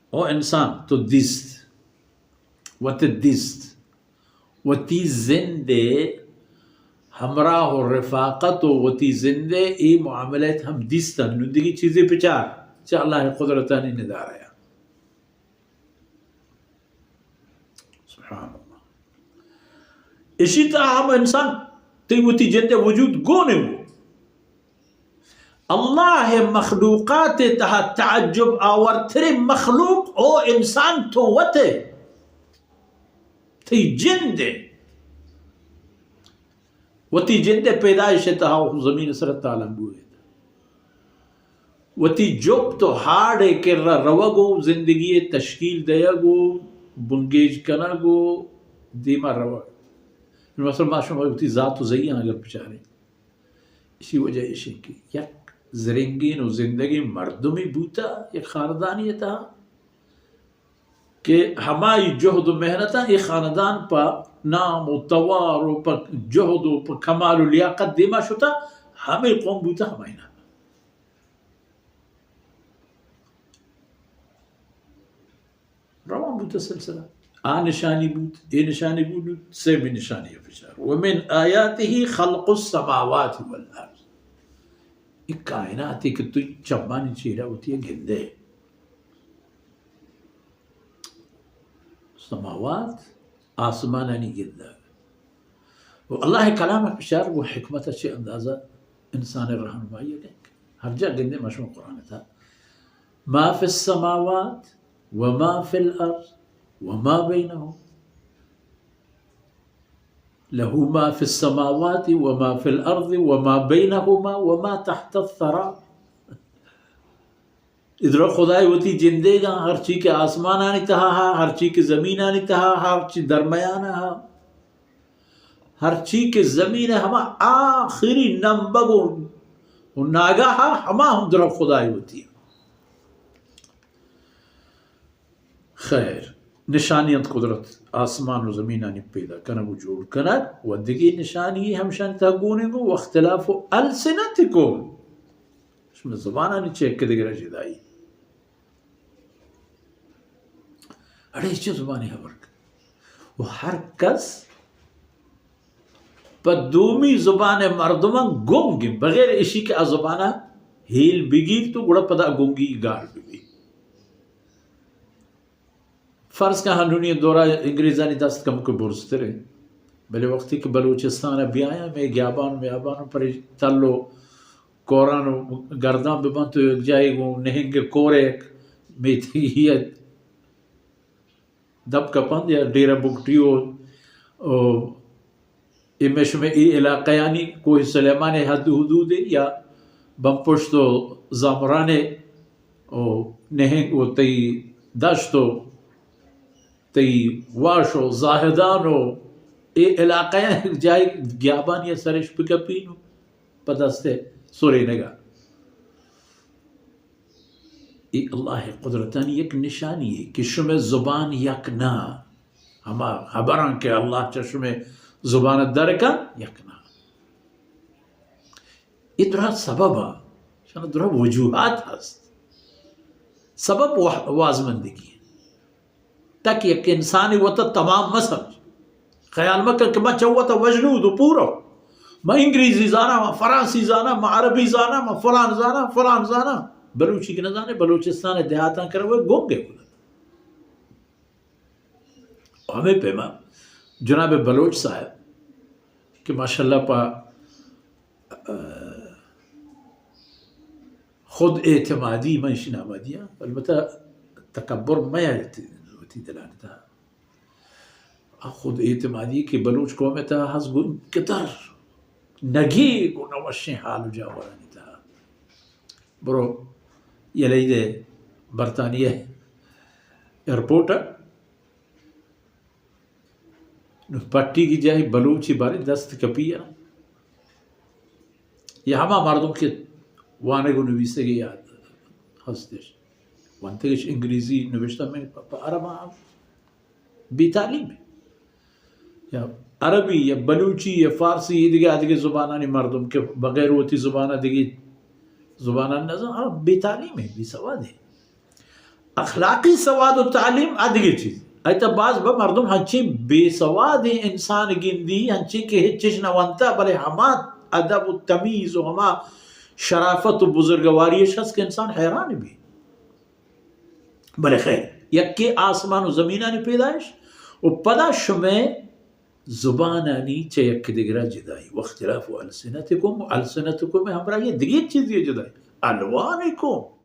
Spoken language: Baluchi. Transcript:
او انسان، تو دیست، وت دیست، وتی زند ءِ ہمراہ و رفاقت و وتی زند ءِ اے معاملات ہم دیستن۔ نوں دگہ چیزے بچار، چہ اللہ ءِ قدرتانی ندارہ ءَ۔ سبحان اللہ۔ اشی تہا ہم انسان تئی وتی جند ءِ وجود گون انت۔ اللہ ءِ مخلوقات ءِ تہا تعجب آورتریں مخلوق او انسان تو وت ئے، تئی جند ءِ، وتی جند ءِ پیدائش ءِ تہا و زمین ءِ سر ءَ تالان بوئے، وتی جپت و ہاڑ ءِ کرا روگ و زندگی ءِ تشکیل دئیگ و بنگیج کنگ و دیما روگ۔ مثلاً ما شما وتی ذات و زیان اگر بچاریں، اسی وجہ ایش انت کہ یک زرنگین و زندگیں مردمے بوتا، یک خاندانی تہا، کہ ہمائی جہد و محنتاں اے خاندان پہ نام و توار و پہ جہد و پہ کمال و لیاقت دیما شتا، ہمے قوم بوتا، ہمائی نام روان بوت سلسلہ۔ آ نشانی بوت، اے نشانی بوت، سیمی نشانی ءَ بچار۔ ومن آیاته خلق السماوات والارض۔ اے کائناتے کہ تو چمانی چیرا وتی گندے۔ سماوات، آسمانانی گندگ۔ و اللہ ءِ کلام ءَ بچار، گوں حکمت ءَ چہ اندازہ انسان ءِ رہنمائی ءَ کنت۔ ہر جا گندے ما شما قرآن ءِ تہا، ما فی السماوات وما فی الارض وما بینہما، لہ ما فی السماوات وما فی الارض وما بینہما وما تحت الثری۔ ادرا خدائے وتی جندے گا، ہرچی کہ آسمانانی تہا ہا، ہرچی کہ زمینانی تہا ہا، ہرچی درمیان ہا، ہرچی کہ زمین ءِ ہما آخری نمبگ و، و ناگاہ ہا، ہما ہم درا خدائے وتی۔ خیر، نشانی انت قدرت آسمان و زمینانی پیدا کنگ و جوڑ کنگ، و دگہ نشانی ہمشانی تہا گون انت، و اختلاف السنتکم، شما زبانانی چہ یک دگرا جدائی۔ اڑے چہ زبانی خبر کن۔ و ہر کس پہ دومی زبان مردمان گنگ انت، بغیر اشی کہ آ زبانا ہیل بگیرت و گڑا پدا گنگی گار ببیت۔ فرض کن ہنونی دورا انگریزانی دست کمکے برزتر انت، بلے وقتی کہ بلوچستان ء بیایاں، مئے گیابان و میابان و پرے تل و کوران و گردان ببنت و یک جاہے گوں نہنگ کورے یک میتگی ء دپ کپنت یا ڈیرہ بگٹی و، و اے مئے شمئے اے علاقہانی کوہ سلیمان ء حد و حدود ء یا بمپشت و زامران ء و نہنگ و تئی دشت و تئی واش و زاہدان و اے علاقہ جاہے گیابانی سرش بکپین و پہ دست سرینگا۔ اے اللہ قدرتانی یک نشانی ہے کہ شمئے زبان یک نہ، ہما خبراں کہ اللہ چہ شمئے زبان در کن یک نہ۔ اے درا سبب ء، شان درا وجوہات ہست۔ سبب وا-، وازمندگی۔ تک یک انسانی وتا تمام مہ سمجھ۔ خیال مکن کہ من چہ وتا وجنود و پورا۔ من انگریزی زاناں، من فرانسی زاناں، من عربی زاناں، من فلان زاناں، فلان زاناں۔ بلوچی کہ نہ زانے، بلوچستان دیہاتاں کرا وہ گنگ ہے۔ ہمے پیما جناب بلوچ صاحب کہ ماشاءاللہ پہ، آ، خود اعتمادی، من اشی نام دیاں، البتہ تکبر میارت وتی دلانی تہا۔ آ خود اعتمادی کہ بلوچ قوم تہا ہست گوں قدر نگیگ و نوشیں حال و جاورانی تہا۔ برو یلہ دے برطانیہ ایئرپورٹ ء نوں پٹی کی جاہی بلوچی بارے دست کپی ء یا ہما مردم کہ وانگ و نویسگ ء یاد ہستش، وانتگش انگریزی نوشتہ میں پ-، پ-، عرب ہم بے تعلیم ہے۔ یا عربی یا بلوچی یا فارسی، یہ دیگه آدگه زبانانی مردم کہ بغیر وتی زبان دیگه زبانان نزان، آ بے تعلیم ہے، بے سواد ہے۔ اخلاقی سواد و تعلیم آ دگہ چیز۔ ایتا باز بہ مردم ہنچیں بے سوادیں انسان گندی، ہنچیں کہ ہچش نہ ونتا، بلے ہما ادب و تمیز و ہما شرافت و بزرگواری اش ہست کہ انسان حیران بی۔ بلے خیر، یکے آسمان و زمینانی پیدائش و پدا شمئے زبانانی چہ یک دگرا جدائی، واختلاف السنتکم، و السنتکم ہمراہی دگہ یک چیزی جدائی، الوانکم۔